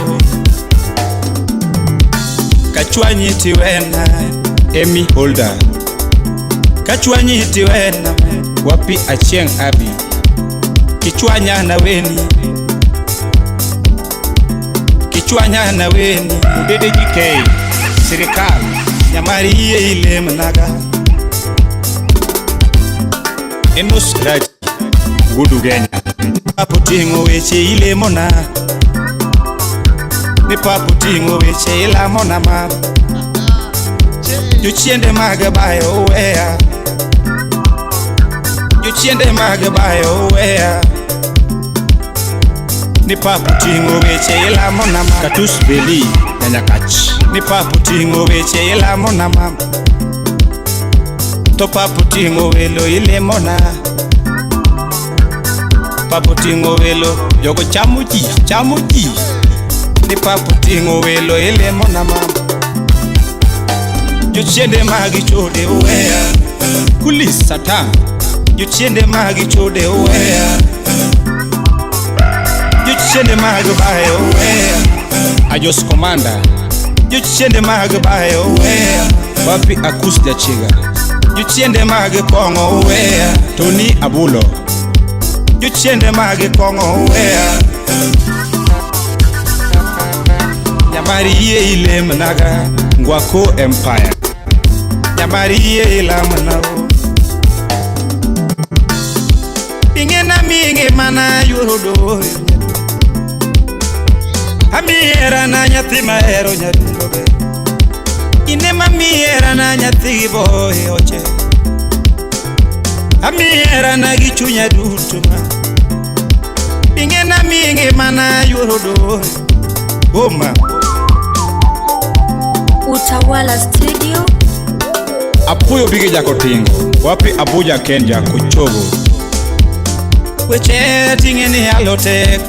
Kachwanyi tiwena Emi Holder Kachwanyi tiwena Wapi Achieng Abi Kichwanya na weni Kichwanya na weni Udede GK Sirikal Nyamari iye ile mnaga Enos Raj Gudu Genya Papo ting'o weche ilemona Ni papo ting'o weche ilamona ma Jochiende mag bayo weya Jochiende mag bayo weya Ni papo ting'o weche ilamona ma Katus Beli Nyanyakach Ni papo ting'o weche ilamona ma To papo ting'o welo ilemona Papo ting'o welo, jogo chamo ji, chamo ji. Ni papo ting'o welo ilemo na mama. Jochiende magi chode uweya. Kulis satan. Jochiende magi chode uweya. Jochiende mag bayo uweya. Ajos Komanda. Jochiende mag bayo uweya. Wapi Akus Jachiga. Jochiende mag kong'o uweya. Tony Abulo. Jochiende mag kong'o uweya. Nyamari yie ilemnaga Ngwako Empire. Nyamari yie ilamnago. Ing'ena mingi mana yuoro dore. Amiera na nyathi mahero nyadundo be. Ine mamiera na nyathi boy oche. Amiera na gi chunya duto ma. Ing'ena mingi mana yuoro dore. Goma. Utawala Studio. Apuyo bige jakotingo. Wapi Abuja Ken Jakochogo. Weche ting'e ni yalo tek.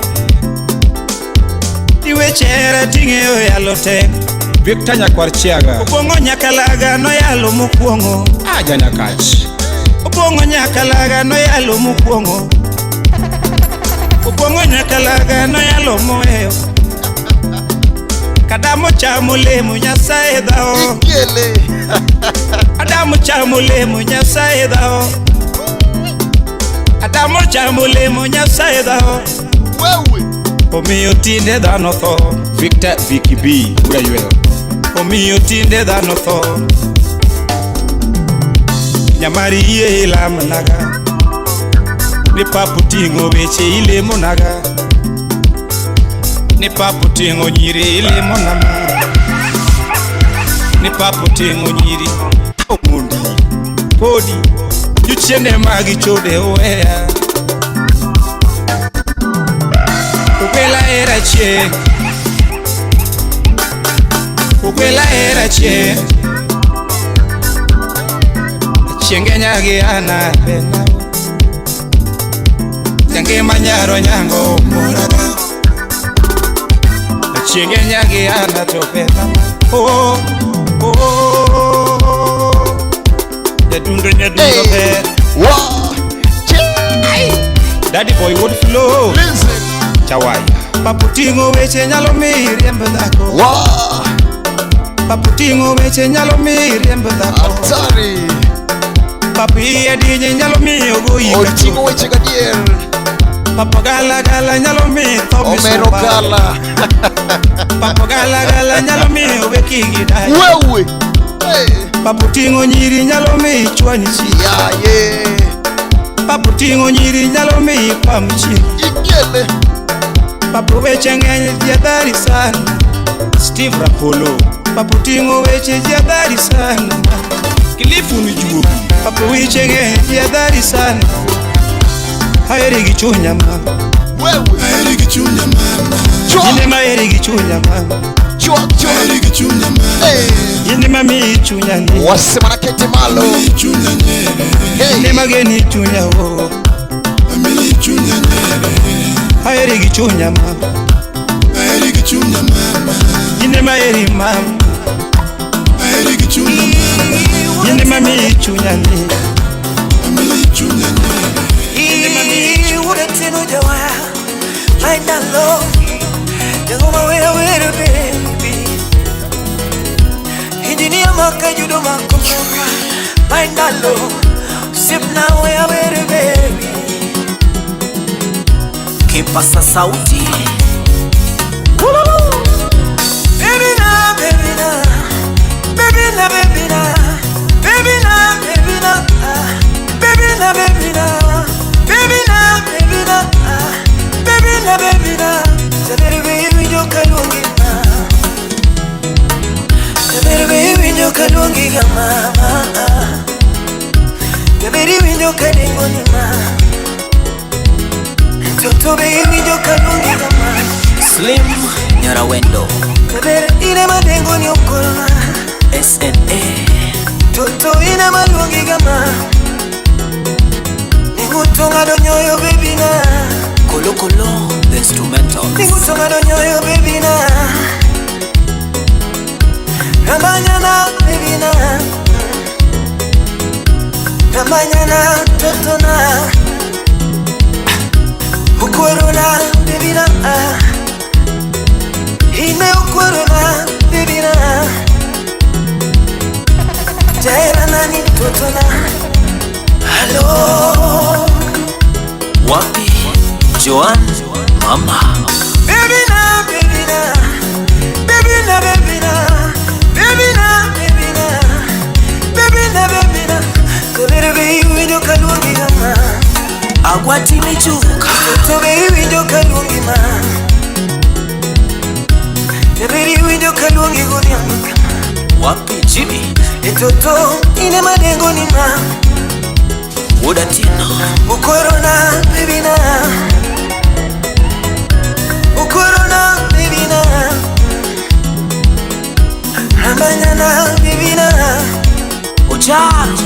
Weche ting'e oyalo tek. Victor Nyakwar Chiaga. Obong'o Nyakalaga noyalo mokwongo. Aja Nyakach. Obong'o Nyakalaga noyalo mokwongo. Obong'o Nyakalaga noyalo moweyo. Kadamo chamo lemo Nyasaye dhao. Adamu chamo lemo Nyasaye dhao. Adamu chamo lemo Nyasaye dhao. Wewe. Omiyo tinde dhano tho. Victor Vicky B. Ura yweyo. Omiyo tinde dhano tho. Nyamari yie ilamnaga. Ni papo ting'o weche ilemonaga. Ni papo ting'o nyiri ilemona ma. Ni papo ting'o nyiri omondi. Podi jochiende magi chode oweya. Ogwela era chieng'. Ogwela era chieng'. Chienge nyagi ana bena. Jangima nyaro nyango moraga. Chienge nyagi ana to bena. Oh oh. Nyadundo nyadundo ber. Wa. Daddy boy would flow. Listen. Chawai. Papo ting'o weche nyalo miyi riemb dhako. Wa. Papo ting'o weche nyalo miyi riemb dhako. Hatari. Papo iye dinye nyalo miyo goyi. Oting'o weche gadier. Papo gala gala nyalo miyi tho Omero misumba. gala. Papo gala gala nyalo miyo weki gi dayo. Wewe. Hey. Papo ting'o nyiri nyalo miyi chwani chi. Yaye. Papo ting'o nyiri nyalo miyi pam chi. Ikiele. Papo weche ng'eny ji adhari sana. Steve Rapolo. Papo ting'o weche ji adhari sana. Kilifu ni juogi. Papo weche ng'eny ji adhari sana. Aheri gi chunya mama. Wewe. Aheri gi chunya mama. Ine maheri gi chunya mama. Chwa chwa. Aheri gi chunya mama. Hey. Ine mamiyi chunya ni. Wasema na kete malo. Amiyi chunya nyere. Hey. Ine mageni chunya o. Amiyi chunya nyere. Aheri gi chunya mama. Aheri gi chunya mama. Ine maheri mama. Aheri gi chunya mama. Ine mamiyi chunya ni. Amiyi chunya nyere. Ine mamiyi Uretino jawa, my love, jangoma we we baby. Engineer maka judo mako, my love, sip na we we baby. Kipasa sauti. Baby na, baby na, baby na, baby na, baby na, baby na, baby na, baby na. Baby na, baby na, baby na, baby na. Jabere baby nyoka luongi ma. Jabere baby nyoka luongi ga mama. Jabere nyoka dengo ni ma. Toto baby nyoka luongi ga ma. Slim Nyarawendo. Jabere ine madengo ni okolma. SNA. Toto ine maluongi ga ma. Ninguto ng'ado nyoyo baby na. Okolo the instrumental. Ningutonga donyoyo baby na Ramanyana baby na Ramanyana totona Ukwerona baby na Ine ukwerona baby na Jaira nani totona. Hello Wapi Joan mama. Baby na baby na baby na baby na baby na baby na baby na baby na Tolere be winjo kalungi ma Agwati michuka To be winjo kalungi ma Teberi winjo kalungi godhiambo. Wapi Jimmy Etoto ine madengo ni ma Udatino Ukorona baby na Ukorona baby na Ramanyana baby na Ojaro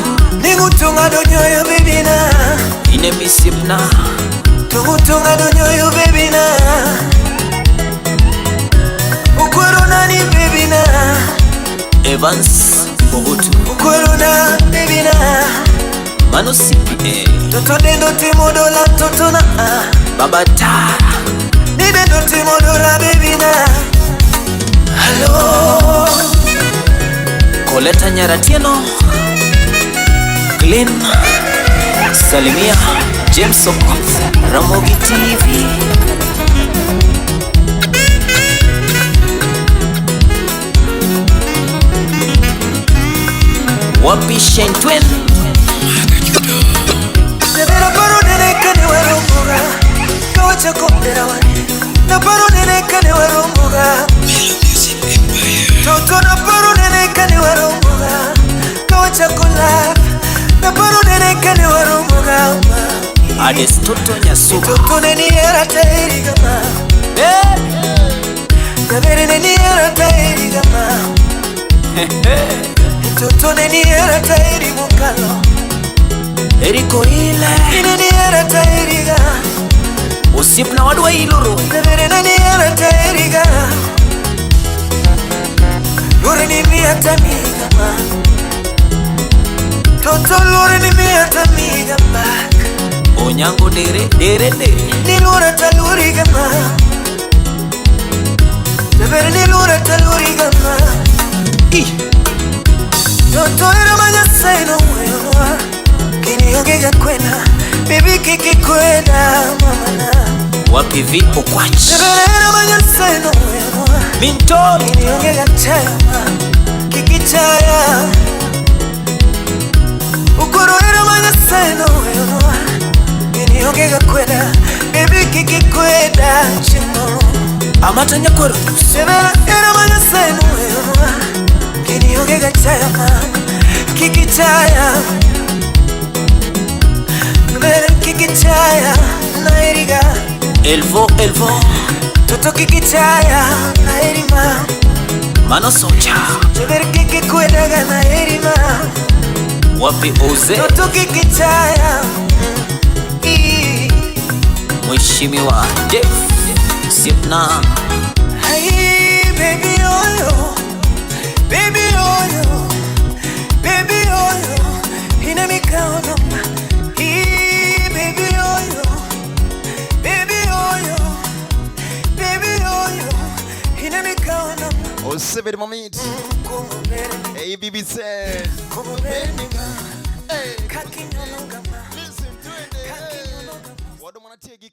Ningutunga donyoyo baby na Ine misipna Tungutunga donyoyo baby na Ukorona ni baby na Evans Mobutu Ukorona baby na Mano CPA Toto dendo timodola toto na Baba Tara Ni dendo timodola baby na. Hello Koleta Nyaratieno Glenn Salimia James Okoth Ramogi TV. Wapi Shane Twin Nebera paro nene kane waromboga Kawacha kopera wani Na paro nene kane waromboga Toto na paro nene kane waromboga Kawacha kolap Na paro nene kane waromboga Ades Toto Nyasuba Toto neni era tairi gama Tabere neni era tairi gama Toto neni era tairi mukalo Eriko ile Ineni era tairiga Usipna wadwa iluru Tabere neni era tairiga Lore ni miata miga ma Toto lore ni miata miga back Onyango dere dere dere Ni lora taluriga ma Tabere ni lora taluriga ma Toto era manyasa ino wewa Kiniongega kwena baby kiki kwena mama na Wapi vipo kwachi Tabere manyasa ino wewa Mintori Kiniongega chaya kiki chaya Ukoro era manyasa ino wewa Kiniongega kwena baby kiki kwena chino Amata nyakoro Tabere era manyasa ino wewa Kiniongega chaya kiki chaya Mbere kikichaya na eriga Elvo elvo Toto kikichaya na erima Mano socha Mbere kikikwedaga na erima Wapi oze Toto kikichaya Mheshimiwa Jeff Sipna Hey baby oyo baby oyo baby oyo ina mikono. Oh, 7 moments. Hey, BBC. Hey. Listen to it. What do you want to take?